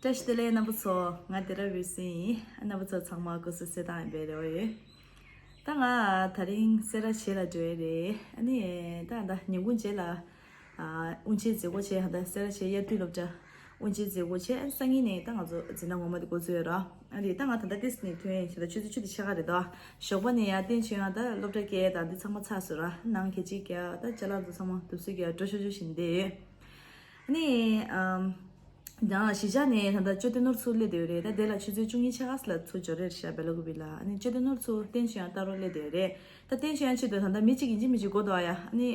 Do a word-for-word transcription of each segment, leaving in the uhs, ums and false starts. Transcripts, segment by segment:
བཀྲ་ཤིས་བདེ་ལེགས་རྣམ་པ་ཚོ། ང་སྡེ་ར་བུས་སིན་ཡིན། རྣམ་པ་ཚོ་ཚང་མ་སྐུ་གཟུགས་གསལ་ཐང་ཡིན་པའི་རེ་བ་ཡོད། ད་ང་དེ་རིང་སེ་ར་བྱེས་ལ་འགྲོ་ཡི་རེད། ཨ་ནི་ད་ད་ཉིན་གུང་རྗེས་ལ་ཨ་དབུ་འབྱེད་མཛད་སྒོ་བྱས། ད་སེ་ར་བྱེས་དབྱར་དུས་སློབ་གྲྭ་དབུ་འབྱེད་མཛད་སྒོ་བྱས། ཨ་སང་ཉིན་ནས་ད་ང་ཚོ་འཛིན་གྲྭ་ངོ་མ་དེ་འགོ་ཚུགས་ཡོད་ར། ཨ་ནི་ད་ང་ད་ལྟ་ཏིས་ནས་ཐོན་ཡིན་ཞེས། ད་ཆུ་ཚོད་བཅུ་དང་ཕྱེད་ཀ་རེད་དོ། ཞོགས་པ་ནས་ཡར་བསྟན་ཆོས་དབྱིངས་ད་སློབ་གྲྭ་སྐྱེལ། ད་འདི་ཚང་མ་ཚར་སོང་ར། ནང་གད་ཕྱིས་རྒྱག་ད་ཅ་ལག་འདི་ཚང་མ་དུབ་སུ་རྒྱག་འགྲོ་ཆོག་ཆོག་བཞིན་བསྡད་ཡོད། ཨ་ནི་ཨམ། ཡང་གཞིས་ཆགས་ནས་ད་ལྟ་ཅོ་ཏི་ནོར་ཚུར་སླེབས་བསྡད་ཡོད་རེད། ད་དེ་ལ་ཆུ་ཚོད་བཅུ་གཉིས་ཕྱེད་ཀ་ལ་ཚུར་འབྱོར་རེད་ཤག་བེ་ལ་ཀུ་པི་ལ། ཨ་ནི་ཅོ་ཏི་ནོར་ཚུར་བསྟན་ཆོས་དབྱིངས་ལྟ་རོགས་སླེབས་བསྡད་ཡོད་རེད། ད་བསྟན་ཆོས་དབྱིངས་ཆེད་དུ་ད་ལྟ་མི་གཅིག་ཡིན་གཅིག་མིན་གཅིག་སྒུག་འདུག་ཨ་ཡ། ཨ་ནི་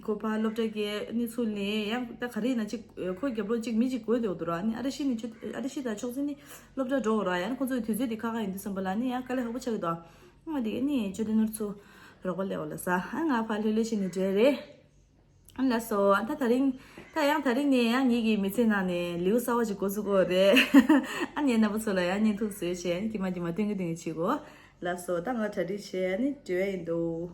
ཁོ་ཕར་སློབ་གྲྭ་སྐྱེལ། ཨ་ནི་ཚུར་སླེབས། ཡང་ད་ག་རེ་ཡིན་ན་གཅིག་ཁོ་རྒྱབ་ལོགས་གཅིག་མི་གཅིག་སྒུག་བསྡད་འདུག་ར། ཨ་ནི་ཨ་ར་ཤི་ནི་ཆུ་ཨ་ར་ཤི་དང་ཕྱོགས་སྲིད་ནི་སློབ་གྲྭ་འགྲོ་འོ་ར། ཡང་ཁོ་ཚོའི་དུས་ཚོད་དེ་ཁག་ཁག་ཡིན་དུས་ཙམ་པ་ལ་ཨ་ནི་ཡང་དཀའ་ལས་ཁག་པོ་ཆགས་ཀྱི་འདུག་ཨ་ནི་དེ་ཨ་ནི་ཅོ་ཏི་ནོར་ཚུར་རོགས་པ་སླེབས་འོ་ལ་ས། ཨ་ང་ཕར་ལྷོད་ལྷོད་བྱས་ནས་འགྲོ་ཡི་རེད། ལགས་སོ། ད་དེ་རིང་། ད་ཡང་དེ་རིང་ནས་ཡང་ངེད་ཀྱི་མི་ཚེ་ནང་ནས་ལེའུ་གསར་པ་ཞིག་འགོ་ཚུགས་ཀྱི་ཡོད་རེད། ཨ་ནི་རྣམ་པ་ཚོ་ལ་ཡང་བརྙན་ཐུང་བཟོས་བྱས་ཨ་ནི་དཀྱིལ་མ་དཀྱིལ་མ་སྟོན་གི་སྟོན་གི་བྱེད་དགོས། ལགས་སོ། ད་ང་གྲ་སྒྲིག་བྱས་ཨ་ནི་འགྲོ་ཡ་ཡིན་འདུག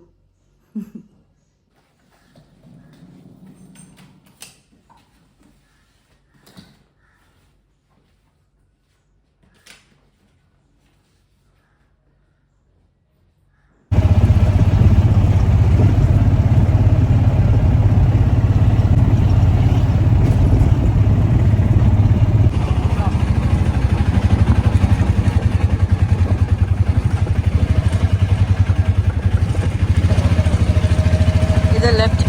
इधर लेफ्ट।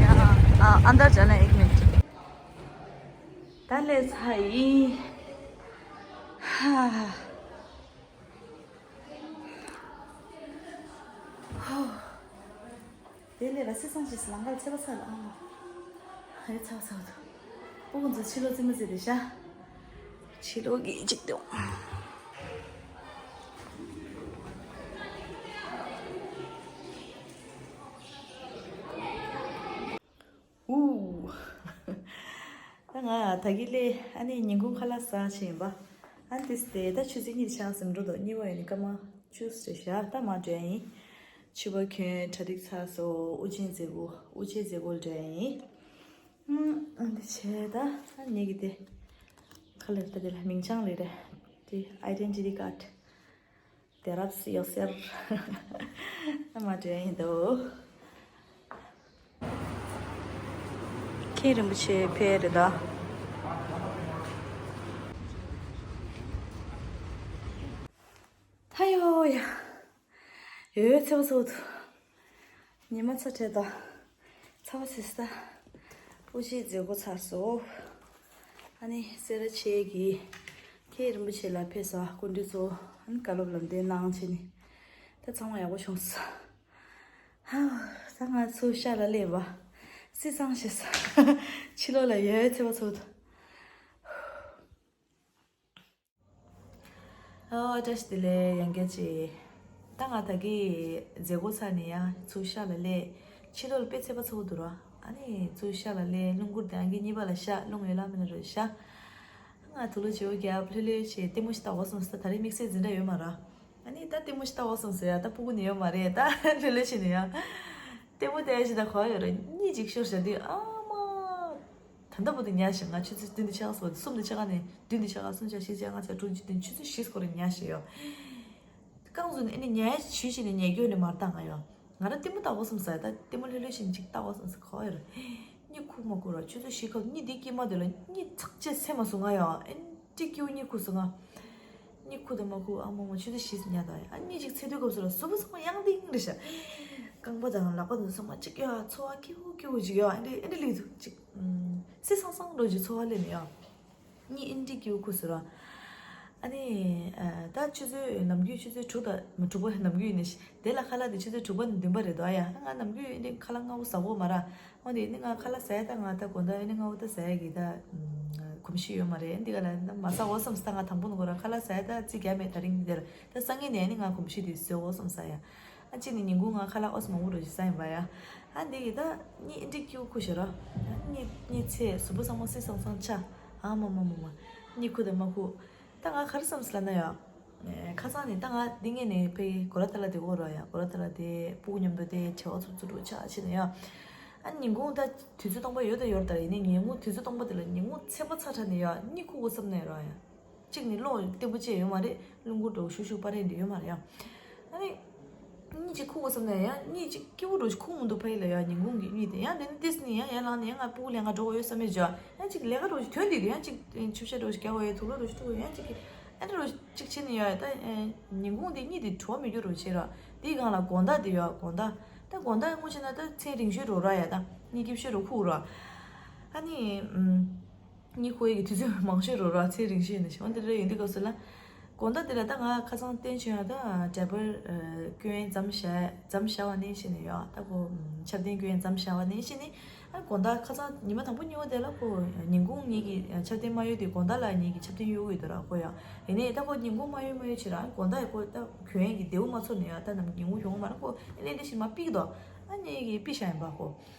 यहाँ, आ, अंदर जाना, एक मिनट। ད་སླེབས་ཚར་ཡིན། ཧ། ཧོ། དེ་ལས་ར་སི་སང་ཞིག་ལང་ཀར་ཚེ་བ་ཚ་ལ་ཨང་། ཧེ་ཚ་བ་ཚ་བ་དུ། ཕྲུ་གུ་ཚོ་ཕྱི་ལོགས་རྩེད་མོ་རྩེ་བསྡད་ཤག་ཕྱི་ལོགས་ཀྱི་ཅིག་དུ། ཨུ། ད་ང་ད་གི་ལས་ཨ་ནི་ཉིན་གུང་ཁ་ལག་ཟ་ཆེན་པ། ཨ་ཏིས་ཏེ་ད་ཆུ་ཚོད་གཉིས་ཆགས་ཟིན་འགྲོ་འདུག་གཉིས་པ་ཡོད་ནི་སྐར་མ་བཅུ་ཟེར་ཤག་ད་མ་འགྲོ་ཡིན། ཕྱུ་པ་ཁྱོད་གྲ་སྒྲིག་ཚར་སོ། དབུ་ཅན་མཛད་སྒོ་དབུ་ཅན་མཛད་སྒོ་ལ་འགྲོ་ཡིན། ཨ་འདི་བྱས་ད་ཨ་ནི་གི་དེ་ཁ་ལག་ད་དེ་ལ་མིང་བྱང་ལས་རེད། དེ་ཨའི་ཌེན་ཊི་ཊི་ཀཱཌ། དེ་རབས་ཡོད་ཟེར། ཨ་མ་དྲན་ཡིན་འདུག་མཁན་རིན་པོ་ཆེ་ཕེབས་རེད་ད། ཧ་ཡོ་ཡ། ཡོ་ཡོ་ཚེ་བ་ཚོ་དུ། ཉི་མ་ཚ་དྲོད་དང་། ཚ་བ་སིས་ད། དབུ་འབྱེད་མཛད་སྒོ་ཚར་སོང་། ཨ་ནི་སེ་ར་བྱེས་ཀྱི། མཁན་རིན་པོ་ཆེ་ལ་ཕེབས་སོང་། སྐུ་མགྲོན་ཚོ་ཨ་ནི་བཀའ་སློབ་ལམ་སྟོན་གནང་བྱས་ནས། ད་ཚང་མ་ཡག་པོ་བྱུང་སོང་། ཧ། ད་ང་ཚོ་ཤག་ལ་སླེབས་པ། སི་སང་ཞེས་སོང་། ཕྱི་ལོགས་ལ་ཡོད་ཚེ་བ་ཚོ་དུ། ཨོ་བཀྲ་ཤིས་བདེ་ལེགས་ཡང་བསྐྱར་ཅིག་ད་ང་ད་གི་མཛད་སྒོ་ཚར་ནས་ཡང་ཚུར་ཤག་ལ་སླེབས། ཕྱི་ལོགས་ལ་དཔེ་ཚད་པ་ཚ་པོ་འདུག་ར། ཨ་ནི་ཚུར་ཤག་ལ་སླེབས། རླུང་འཁོར་དང་གི་གཉིས་པ་ལ་ཤག་རླུང་ཡོད་ལ་མེད་ལ་རོལ་ཤག་ང་དུག་ལོག་བྱེའུ་རྒྱབ་ལྷོད་ལྷོད་བྱས་ལྟད་མོ་ཞིག་ལྟ་འོ་སོང་ཟེར། ད་རེས་དམིགས་བསལ་འཛིན་གྲྭ་ཡོད་མ་ར། ཨ་ནི་ད་ལྟད་མོ་ཞིག་ལྟ་འོ་སོང་ཟེར་ཡ། ད་སྤུ་གུ་ནི་ཡོད་མ་རེད། ད་ལྷོད་ལྷོད་བྱས་ནས་ཡ། ལྟད་མོ་ལྟ་ཡ་ཞིག་ད་གོ་ཡོད་ར། གཉིད་ཅིག་ཤོར་བྱ་དུས་ཨ་མ། ད་ལྟ་བར་དུ་ཉལ་ཞིང་། ང་ཆུ་ཚོད་བདུན་དང་ཕྱེད་ཀ་སོང་། བདུན་དང་ཕྱེད་ཀ་ནས་བདུན་དང་ཕྱེད་ཀ་གསུམ་ཆ་བཞི་ཆ་ལྔ་ཆ་དྲུག་ཆ་བདུན་ཆུ་ཚོད་བཞི་སྐོར་ཉལ་ཞིག་ཡོད། རྐང་བཙུགས་ནས་ཨ་ནི་ཉལ་ཞུས་བྱས་ནས་ཉལ་རྒྱུ་ནི་མར་བཏང་ང་ཡོད། ང་རང་ལྟད་མོ་ལྟ་འོ་སོང་ཟེར། ད་ལྟད་མོ་ལྷོད་ལྷོད་བྱས་ནས་ཅིག་ལྟ་འོ་སོང་ཟེར་གོ་ཡོད་རེད། གཉིད་ཁུག་མ་ཁུག་ར། ཆུ་ཚོད་བཞི་སྐབས་གཉིད་དེ་སྐྱེས་མ་དེ་ལ་གཉིད་ཚགས་ཆེ་སེ་མ་སོང་ང་ཡོད། ཨེ་འདྲ་སྐྱིད་པོ་གཉིད་ཁུག་སོང་ང་། གཉིད་ཁུག་དང་མ་ཁུག་ཨ་མ་མ་ཆུ་ཚོད་བཞི་ཉལ་ད་ཡ། ཨ་གཉིད་ཅིག་ཚད་དུས་སྐབས་སུ་ལ་གཟུགས་པོ་ཚང་མ་གཡང་ཏིང་རེད་ཤག་རྐང་པ་དང་ལག་པ་དང་ཚང་མ་གཅིག་ཡ། ཚོར་བ་སྐྱིད་པོ་སྐྱིད་པོ་ཅིག་ཡ། ཨེ་འདྲ་ཨེ་འདྲ་སླེབས་འདུག་ཅིག་ཨམ། སེ་སང་སང་འགྲོ་ཅིག་ཚོར་བ་སླེབས་ནས་ཡ། གཉིད་ཨེ་འདྲ་སྐྱིད་པོ་ཁུག་སོང་ར། ཨ་ནི་ཨ་ད་ཆུ་ཚོད་ནམ་རྒྱུན་ཆུ་ཚོད་དྲུག་དང་མ་དྲུག་པ་ནམ་རྒྱུན་ཡིན་ནི་ཤི། དེ་ལ་ཁ་ལག་དེ་ཆུ་ཚོད་དྲུག་པ་ནས་བདུན་པ་རེད་དོ། ཨ་ཡ། ང་ནམ་རྒྱུན་ཨེ་འདྲ་ཁ་ལག་སྔ་པོ་ཟ་གོ་མ་ར། འོ་དེ་ནི་ང་ཁ་ལག་ཟ་ཡ་ད་ང་ད་དགོང་དག་ཨེ་ནི་སྔ་པོ་ད་ཟ་ཡ་གི་ད་གོམས་གཤིས་ཡོད་མ་རེད། འདི་ག་ལ་ད་མ་ཟ་འོ་བསམ་ས། ད་ང་དང་པོ་ནས་ཁོ་ར་ཁ་ལག་ཟ་ཡ་ད་རྩིས་རྒྱག་མེད། དེ་རིང་འདིར་ད་སང་ཉིན་ནས་ཨེ་ནི་ང་གོམས་གཤིས་དེ་བཟོས་འོ་བསམ་ས་ཡ། ཨ་གཅིག་ནི་ཉིན་གུང་ང་ཁ་ལག་འོ་ཙམ་མང་པོ་འགྲོ་ཞིག་ཟ་ཡིན་པ་ཡ། ཨ་འདི་གི་ད་གཉིད་ཨེ་འདྲ་སྐྱིད་པོ་ཁུག་ཤག་ར། གཉིད་གཉིད་ཚད་གཟུགས་པོ་ཚང་མ་སེ་སང་སང་ཆགས། ཨ་མ་མ་མ་མ། གཉིད་ཁུག་དང་མ་ཁུག་ད་ང་ག་རེ་བསམ་སོང་ལབ་ན་ཡ། ཨེ་ཁ་སང་ནས་ད་ང་འདི་ངས་ནས་ཕའི་གོ་ལ་ཐ་ལ་དེ་འོ་ར་ཡ། གོ་ལ་ཐ་ལ་དེ་སྤུ་གུ་མཉམ་དུ་དེ་བྱ་བ་ཚུབ་ཚུབ་འགྲོ་ཆགས་ཕྱིན་ནས་ཡ། ཨ་ཉིན་གུང་ད་དུས་ཚོད་སྟོང་པ་ཡོད་དང་ཡོད་རེད་ད། ཡིན་ནའི་ཉིན་གུང་དུས་ཚོད་སྟོང་པ་དེ་ལ་ཉིན་གུང་ཚན་པ་ཚ་དྲགས་ནས་ཡ་གཉིད་ཁུག་དགོས་བསམ་ནས་ར་ཡ། གཅིག་ནི་གློག་བརྟན་པོ་བཅད་ཡོད་མ་རེད། རླུང་བུ་འགྲོ་ཤུག་ཤུག་པ་རེད་འདི་ཡོད་མ་རེད་ཡ། ཨ་ནི། གཉིད་ཅིག་ཁུག་དགོས་བསམ་ནས་ཡ་གཉིད་ཅིག་སྐྱིད་པོ་འགྲོ་ཞིག་ཁུག་མི་འདུག་ཕ་ཡི་ལ་ཡ། ཉིན་གུང་གི་གཉིད་དེ་ཡང་དེ་ནི་ཏིས་ནི་ཡང་ཡར་ལངས་ནས་ཡང་ང་སྤུ་གུ་ལེན་ག་འགྲོ་དགོས་ཡོད་བསམ་མེད་བྱ། ཡང་ཅིག་ལས་ཀ་འགྲོ་ཞིག་དོན་འདི་དེ་ཡང་ཅིག་ཆུ་བཤལ་འགྲོ་ཞིག་རྒྱག་དགོས་ཡོད། དུག་ལོག་འགྲོ་ཞིག་འཁྲུ་དགོས་ཡང་ཅིག་གི་ཨ་འདྲ་འགྲོ་ཅིག་བྱེད་ནི་ཡོད་ཡ། ད་ཉིན་གུང་དེ་གཉིད་དེ་བྲོ་མི་འགྱུར་རོ་བྱེད་ར། དེའི་སྒང་ལ་དགོང་དག་དེ་ཡོད་དགོང་དག་ད་དགོང་དག་དངོས་ཆེ་ན་ད་མཚན་རིང་ཤོས་རོ་ར་ཡ། ད་གཉིད་སྐྱིད་ཤོས་རོ་ཁུག་ར། ཨ་ནི། གཉིད་ཁུག་ཡས་ཀྱི་དུས་ཚོད་མང་ཤོས་རོ་ར་ཚེ་རིང་ཤོས་ནི་ཞིང་འདི་འདྲ་ཡིན་དུས་སྐབས་སུ་ལ། དགོང་དག་འདི་ལ་ད་ང་ཁ་སང་བསྟན་བྱུང་ཡ་ད་འདྲ་པར་སྐྱོན་མཚམས་བཞག་མཚམས་བཞག་པ་ནས་ཤི་ནས་ཡོད། ད་ཁོ་ཆབ་རྟེན་སྐྱོན་མཚམས་བཞག་པ་ནས་ཤི་ནས། ཨ་དགོང་དག་ཁ་སང་ཉི་མ་དང་པོ་གཉིས་པ་དེ་ལ་ཁོ་ཉིན་གུང་གཉིས་ཀྱི་ཆབ་རྟེན་མ་ཡོད་དེ་དགོང་དག་ལ་ཉིན་གྱི་ཆབ་རྟེན་གཡོ་གི་འདུག་ར་ཁོ་ཡ། ཡིན་ནས་ད་ཁོ་ཉིན་གུང་མ་ཡོད་མ་ཡོད་ཕྱིར་ར་དགོང་དག་ཁོ་ད་གྱོན་ཡས་ཀྱི་བདེ་བོ་མ་ཚོར་ནས་ཡ། ད་ནམ་ཉིན་གུང་གྱོན་མ་ར་ཁོ་ཨེ་ལེ་ལེ་ཞིག་མ་ཕིག་དོ། ཨ་ཉིན་གྱི་ཕི་ཤ་ཡིན་པ་ཁོ།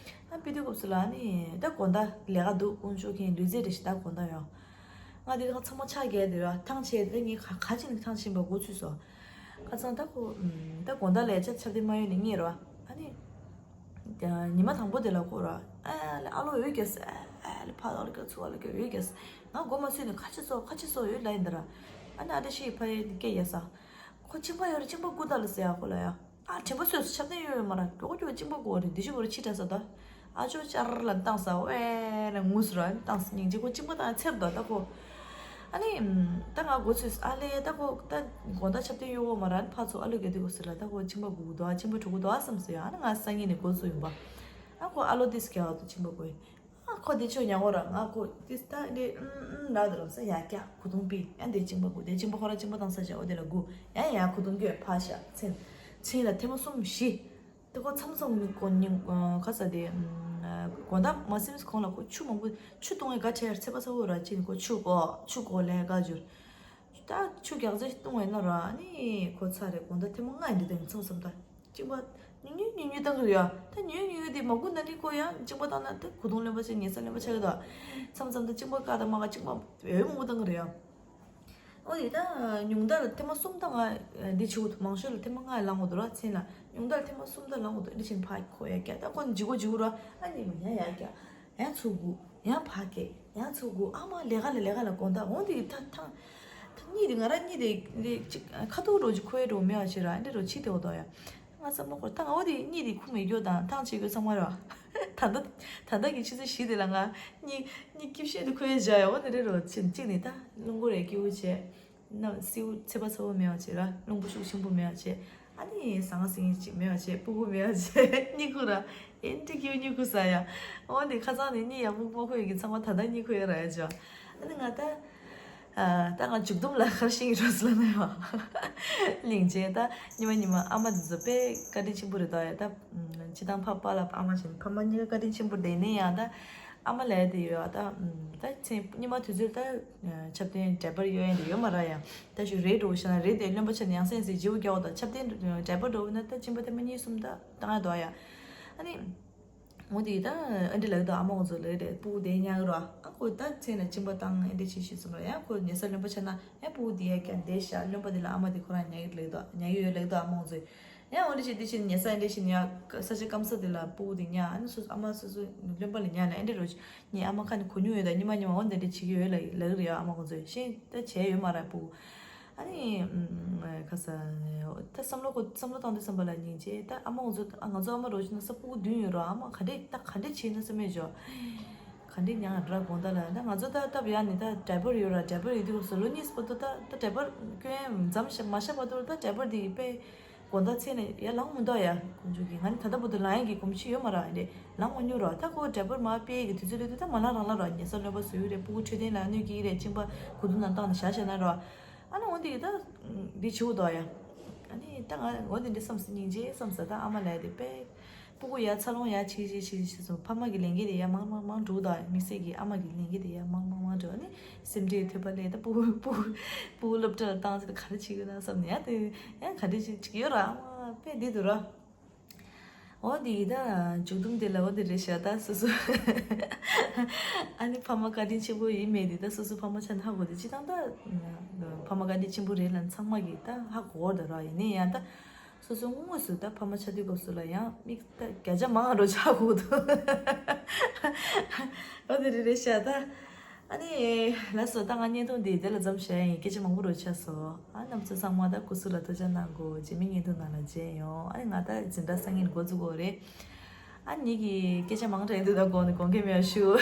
ཨ་པི་དུས་སྐབས་སུ་ལ་ནི་ད་དགོང་དག་ལས་ཀ་འདུག་དཀོན་མཆོག་མཁྱེན་ལུས་རྩལ་རེ་ཞིག་ད་དགོང་དག་ཡོང་། ང་དེ་ཁ་ཚང་མ་ཆག་རྒྱལ་དེ་ར་ཐང་ཆད་དེ་ངས་ཁ་ཁ་ཅིག་ནི་ཐང་ཆད་པ་འགོ་ཚུད་སོང་། ཁ་ཚང་ད་ཁོ་ད་དགོང་དག་ལས་ཆ་ཆབ་དེ་མ་ཡོད་ནི་ངེས་ར། ཨ་ནི་ཉི་མ་དང་པོ་དེ་ལ་ཁོ་ར་ཨ་ལེ་ཨ་ལོ་འོད་རྒྱས་ཨ་ལེ་ཕ་ཨ་ལོ་རྒྱས་ཚུ་ཨ་ལོ་རྒྱས་འོད་རྒྱས། ང་འགོ་མ་ཚུད་ནི་ཁ་ཆེ་སོ་ཁ་ཆེ་སོ་ཡོད་ལ་ཡིན་ད་ར། ཨ་ནི་ཨ་ད་ཤི་ཕ་ཡི་སྐད་ཡ་ས། ཁོ་གཅིན་པ་ཡོད་རེད་གཅིན་པ་སྐུ་ད་ལ་ཟེར་ཡ་ཁོ་ལ་ཡ། ཨ་དྲན་པ་སོས་སུ་ཆབ་ཐན་ཡོད་ཡོད་མ་ར་མགྱོགས་མགྱོགས་གཅིན་པ་སྐུ་བ་རེད་འདི་ཤི་བོ་ར་ཕྱི་དྲག་ས་ད། ཨ་ཅོ་ཅར་ལ་བཏང་ས་ཝེ་ལ་ངུ་སུ་ར་བཏང་ས་སྙིང་རྗེ་ཁོ་གཅིན་པ་བཏང་ཚེབ་ད་ད་ཁོ། ཨ་ནི། ད་ང་འགོ་ཚུད་ཨ་ལེ་ད་ཁོ་ད་དགོང་དག་ཆབ་ཐན་ཡོད་བོ་མ་ར་ཨ་ནི་ཕ་ཚོ་ཨ་ལོ་ག་དུས་གོ་སུ་ར་ད་ཁོ་གཅིན་པ་སྐུ་དོ་ཨ་གཅིན་པ་ཕྲུ་གུ་དོ་ཨ་བསམ་སུ་ཡ། ཨ་ནི་ང་སང་ཉིན་ནས་འགོ་ཚུད་ཡིན་པ། ཨ་ཁོ་ཨ་ལོ་དིས་ག་བ་དུ་གཅིན་པ་སྐུ་ཡིན། ཨ་ཁོ་དེ་ཆོས་ཉག་འོ་ར་ང་ཁོ་དེ་ད་འདི་ཨུམ་ཨུམ་ལ་དུ་ར་ས་ཡ་ཀྱ་ཁུ་ཐུང་པི་ཡ་འདི་གཅིན་པ་སྐུ་དེ་གཅིན་པ་ཁོ་ར་གཅིན་པ་བཏང་ས་ཅ་འོ་དེ་ལ་སྐུ་ཡ་ཡ་ཁུ་ཐུང་ཀྱོ་ཕ་ཤ་ཚན་ཚན་ལ་ཐེ་མ་གསུམ་བཞི། དེ་ཁོ་མཚམས་མཚམས་ནི་ཁོ་ཉིན་ཁ་ས་དེ་དགོང་དག་མ་སེམས་གོང་ལ་ཁོ་ཆུ་མང་པོ་ཆུ་བཏུང་བའི་ག་ཁྲེར་ཚེ་པ་ཚ་བོ་ར་ཅི་ནི་ཁོ་ཆུ་གོ་ཆུ་གོ་ལས་ག་འཇུར། ད་ཆུ་རྒྱག་རྩེ་བཏུང་བས་ན་ར་ནི་ཁོ་ཚ་རེ་དགོང་དག་ཐེ་མ་ལྔ་ཡིན་འདི་དེ་མཚམས་མཚམས་ད། གཅིན་པ་ཉུང་ཉུང་ཉུང་ཉུང་བཏང་གི་རེད་ཡ། ད་ཉུང་ཉུང་ཉུང་དེ་མ་དགོས་ན་ནི་ཁོ་ཡང་གཅིན་པ་བཏང་ན་དེ་གུ་དུང་རློན་པ་ཆེ་ཉལ་ས་རློན་པ་ཆགས་ཀྱི་འདུག་མཚམས་མཚམས་དེ་གཅིན་པ་བཀག་དང་མ་བཀག་གཅིན་པ་འོས་མང་པོ་བཏང་གི་རེད་ཡ། ཨོ་དེ་ད་ཉུང་མཐའ་ལ་ཐེངས་མ་གསུམ་ད་ང་འདི་བྱེད་དགོས་འདུག་མང་ཤོས་ལ་ཐེངས་མ་ལྔ་ལངས་དགོས་འདུག་ར་མཚན་ལ་ཉུང་མཐའ་ལ་ཐེངས་མ་གསུམ་ད་ལངས་དགོས་འདུག་འདི་བཞིན་ཕ་ཁོ་ཡ་རྒྱ་ད་ཁོ་འཇིགས་གོ་འཇིགས་གོ་ར་ཨ་ནི་མ་ཡ་ཡ་རྒྱ། ཡང་ཚུར་སྒུག་ཡང་ཕར་སྐྱེལ་ཡང་ཚུར་སྒུག་ཨ་མ་ལས་ཀ་ལ་ལས་ཀ་ལ་དགོང་དག་འོང་དེ་ཐ་ཐང་། ཐ་གཉིད་དེ་ང་རང་གཉིད་དེ་རེ་གཅིག་ཁ་ཐུག་རོ་གཅིག་ཁོའི་རོ་མེད་པ་ཞིག་ར་འདྲེ་རོ་ཕྱི་དེ་འོ་དོ་ཡ། ང་བསམ་བློ་འཁོར་ད་ང་འོ་དེ་གཉིད་དེ་ཁུག་མེད་རྒྱུ་དང་ཐང་ཆད་རྒྱུ་ཚང་མ་ར། ད་ལྟ་ད་ལྟ་གི་ཆུ་ཚོད་བཞི་དེ་ལ་ང་གཉིད་གཉིད་སྐྱིད་ཤོས་དེ་ཁོའི་བཞག་ཡ་འོ་དེ་རེ་རོ་ཕྱིན་གཅིག་ནི་ད་རླུང་འཁོར་རེ་སྐྱིད་པོ་བྱས། ནམ་སེའུ་ཚད་པ་ཚ་བོ་མེད་པ་བྱེད་ར་རླུང་བུ་ཤུགས་ཆེན་པོ་མེད་པ་བྱེད། ཨ་ནི་ཟང་ཟིང་ཅིག་མེད་པ་བྱེད་སྤུ་གུ་མེད་པ་བྱེད་གཉིད་ཁུག་ར། ཨེ་འདྲ་གིའུ་གཉིད་ཁུག་ས་ཡ། འོ་འདི་ཁ་སང་ནས་གཉིད་ཡག་པོ་མ་ཁུག་ཡོད་ཀྱི་ཚང་མ་ད་ལྟ་གཉིད་ཁུག་ཡོད་ར་ཡ་ཅོ། ཨ་ནི་ང་ད། ཨ་ད་ང་མཇུག་སྡོམ་ལ་ཁར་ཤིང་རོ་སི་ལ་ན་ཡོ། གླིང་རྗེ་ད་ཉི་མ་ཉི་མ་ཨ་མ་འདི་ཚོ་དཔེ་བཀའ་དྲིན་ཆེན་པོ་རེད་དོ་ཡ་ད། སྤྱི་བཏང་ཕ་པ་ལ་ཨ་མ་བྱས་ནས་ཕ་མ་གཉིས་ཀ་བཀའ་དྲིན་ཆེན་པོ་རེད་ནས་ཡང་ད། ཨ་མ་ལས་དེ་ཡོད་ད། ད་ཚེ་ཉི་མ་དུས་ཚོད་ད། ཆབ་རྟེན་འདྲ་པར་གཡོ་ཡན་དེ་ཡོད་མ་ར་ཡ། ད་ཞུ་རེད་འགྲོ་ཤ་ན་རེད་དེ་རློན་པ་ཆ་ནས་ཡང་སེམས་སེ་བརྗེ་བོ་རྒྱག་འོ་ད་ཆབ་རྟེན་འདྲ་པར་འགྲོ་བ་ན་ད་གཅིན་པ་ཐེངས་མ་གཉིས་གསུམ་ད་བཏང་ཡ་དོ་ཡ། ཨ་ནི། འོ་དེ་ད་ཨ་འདྲི་ལགས་དོ་ཨ་མ་འོ་ཚོ་ལས་རེད་སྤུ་གུ་དེ་ཉག་རོ་ཨ་ཁོ་ད་ཚེ་ན་གཅིན་པ་བཏང་ཨ་འདྲི་ཆེ་ཤི་གསུམ་ར་ཡ་ཁོ་ཉལ་ས་རློན་པ་ཆ་ན་ཡ་སྤུ་གུ་དེ་ཡ་ཀྱང་བསྡད་ཤ་རློན་པ་དེ་ལ་ཨ་མ་དེ་ཁོ་རང་ཉག་གི་ལགས་དོ་ཉག་གི་ཡོད་ལགས་དོ་ཨ་མ་འོ་ཚོ། ཡང་འོ་འདྲ་ཞིག་འདི་ཞིག་ཉལ་ས་འདི་ཞིག་ཉལ་ས་ཆ་སྐམ་ས་དེ་ལ་སྤུ་གུ་དེ་ཉལ་ཨ་ནི་སོ་སོ་ཨ་མ་སོ་སོ་རློན་པ་ལ་ཉལ་ནས་ཨེ་འདྲ་རོ་ཞིག་ངའི་ཨ་མ་ཁ་ནས་གོ་མྱོང་ཡོད་ད་ཉི་མ་ཉི་མ་འོ་འདི་འདྲ་བྱེད་ཀྱི་ཡོད་ལ་ལག་རེད་ཨ་མ་ཁོང་ཚོས་ཤེས་ད་བྱས་ཡོད་མ་ར་སྤུ་གུ་ཨ་ནི་ཁ་ས་ད་བསམ་བློ་ཁོ་བསམ་བློ་བཏང་དུས་བསམ་པ་ལ་སྙིང་རྗེ་ད་ཨ་མ་ཁོང་ཚོ་ང་ཚོ་ཨ་མ་རོ་ཞིག་ན་ས་སྤུ་གུ་བདུན་ཡོད་ར་ཨ་མ་ག་འདྲས་ད་ག་འདྲས་བྱས་ན་བསམ་མེད་འཇོག་ག་འདྲས་ཉང་འདྲ་དགོང་དག་ལ་ད་ང་ཚོ་ད་སྟབས་ཡག་ནི་ད་ཌའི་པར་ཡོད་ར་ཌའི་པར་ཡོད་དུས་སྐབས་སུ་ལོ་གཉིས་པོ་ད་ད་ཌའི་པར་སྐྱོན་མཚམས་མ་བཞག་པ་དུ་ད་ཌའི་པར་དེ་དཔེ། དགོང་དག་ཚེ་ནས་ཡར་ལངས་མི་འདུག་ཡ། ཁོང་ཚོ་གིས་ང་ནི་ད་ལྟ་བར་དུ་ལངས་ཡག་གི་གོམས་གཤིས་ཡོད་མ་རེད། ཨ་འདྲས་ལངས་མ་མྱོང་ར། ད་ཁོ་ཌའི་པར་མར་སྤེལ་ཡག་གི་དུས་ཚོད་སླེབས་དུས་ད་མ་ལངས་རང་ལངས་ར། ཉལ་ས་རློན་པ་བཟོ་ཡི་རེད། སྤུ་གུ་འཕྲོད་བསྟེན་ལ་གནོད་ཀྱི་རེད། གཅིན་པ་གོས་ཐུང་ནང་བཏང་ནས་བཞག་བཞག་ན་ར། ཨ་ནི་འོ་འདི་གི་ད་འདི་བྱེད་དགོས་འདུག་ཡ། ཨ་ནི་ད་ང་འོ་འདི་འདྲས་བསམ་སོང་། སྙིང་རྗེ་བསམ་སོང་། ད་ཨ་མ་ལགས་དེ་དཔེ་སྤུ་གུ་ཡར་འཚར་ལོངས་ཡར་བྱེད་བྱེད་བྱེད་བྱེད་སོང་། ཕ་མ་གི་ལས་འགན་དེ་ཡར་མང་མང་མང་འགྲོ་གི་འདུག་དམིགས་བསལ་གྱི་ཨ་མ་གི་ལས་འགན་དེ་ཡར་མང་མང་མང་འགྲོ། ཨ་ནི། སེམས་ཁྲལ་ཐོད་པ་ལས་ད་སྤུ་གུ་སྤུ་གུ་སློབ་གྲྭ་ལ་བཏང་ཚེ་ག་རེ་བྱེད་ཀྱི་ན་བསམ་ནས་ཡ་དེ་ཡང་ག་འདྲ་ཞིག་ཅིག་ཡོད་ར། ཨ་མ་དཔེ་བདེ་འདུག་ར། འོ་དེ་ད་མཇུག་སྡོམ་དེ་ལ་འོ་དེ་རེད་ཤག་ད་སོ་སོ་ཨ་ནི་ཕ་མ་བཀའ་དྲིན་ཆེན་པོ་ཡིན་མེད་དེ་ད་སོ་སོ་ཕ་མ་ཆ་ནས་ཧ་གོ་དེ་སྤྱིར་བཏང་ད་ཕ་མ་བཀའ་དྲིན་ཆེན་པོ་རེད་ལ་ཚང་མ་གིས་ད་ཧ་གོ་གི་འདུག་ར། ཡིན་ནའི་ཡང་ད། སོ་སོ་དངོས་སུ་ད་ཕ་མ་ཆགས་དུས་སྐབས་སུ་ལ་ཡང་མིག་ད་བརྒྱ་ཆ་མང་རུ་ཆགས་དགོས་འདུག་འོ་དེ་རེད་རེད་ཤག་ད། ཨ་ནི་ལགས་སོ། ད་ང་བརྙན་ཐུང་འདི་དེ་ལ་མཚམས་བཞག་ཡིན། སྐད་ཆ་མང་པོ་རུ་ཆགས་སོང་། ཨ་རྣམ་ཚོ་ཚང་མ་ད་སྐུ་གཟུགས་ལ་ཐུགས་ཅག་གནང་དགོས། རྗེས་མའི་བརྙན་ཐུང་ནང་ལ་མཇལ་ཡོང་། ཨ་ནི་ང་ད་འཛིན་གྲྭ་སང་ཉིན་འགོ་བཙུགས་དགོས་རེད། ཨ་ནི་གི་སྐད་ཆ་མང་དྲགས་འདུག་ད་དགོངས་ནས་དགོངས་འགལ་མེད་པ་ཞུ།